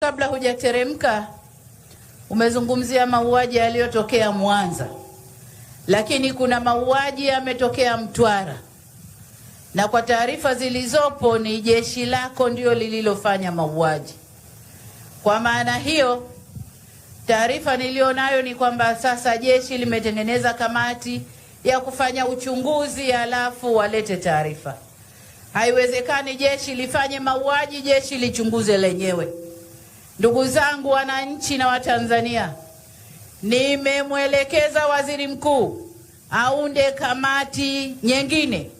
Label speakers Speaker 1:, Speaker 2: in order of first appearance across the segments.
Speaker 1: Kabla hujateremka, umezungumzia mauaji yaliyotokea Mwanza, lakini kuna mauaji yametokea Mtwara, na kwa taarifa zilizopo ni jeshi lako ndio lililofanya mauaji. Kwa maana hiyo, taarifa niliyonayo ni kwamba sasa jeshi limetengeneza kamati ya kufanya uchunguzi, alafu walete taarifa. Haiwezekani jeshi lifanye mauaji, jeshi lichunguze lenyewe. Ndugu zangu wananchi na Watanzania, nimemwelekeza waziri mkuu aunde kamati nyingine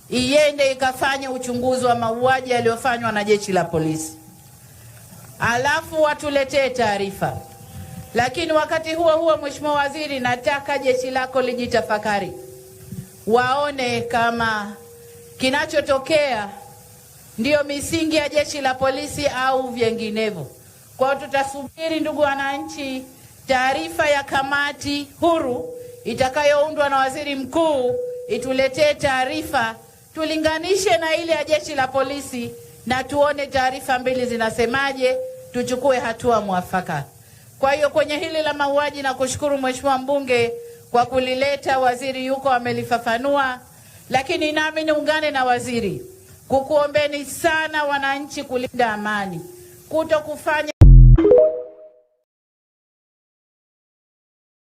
Speaker 1: iende ikafanye uchunguzi wa mauaji yaliyofanywa na jeshi la polisi, alafu watuletee taarifa. Lakini wakati huo huo, Mheshimiwa Waziri, nataka jeshi lako lijitafakari, waone kama kinachotokea ndiyo misingi ya jeshi la polisi au vinginevyo. Kwa hiyo tutasubiri, ndugu wananchi, taarifa ya kamati huru itakayoundwa na waziri mkuu ituletee taarifa, tulinganishe na ile ya jeshi la polisi na tuone taarifa mbili zinasemaje, tuchukue hatua mwafaka. Kwa hiyo kwenye hili la mauaji, na kushukuru Mheshimiwa mbunge kwa kulileta, waziri yuko amelifafanua, lakini nami niungane na waziri kukuombeni sana wananchi kulinda amani, kuto kufanya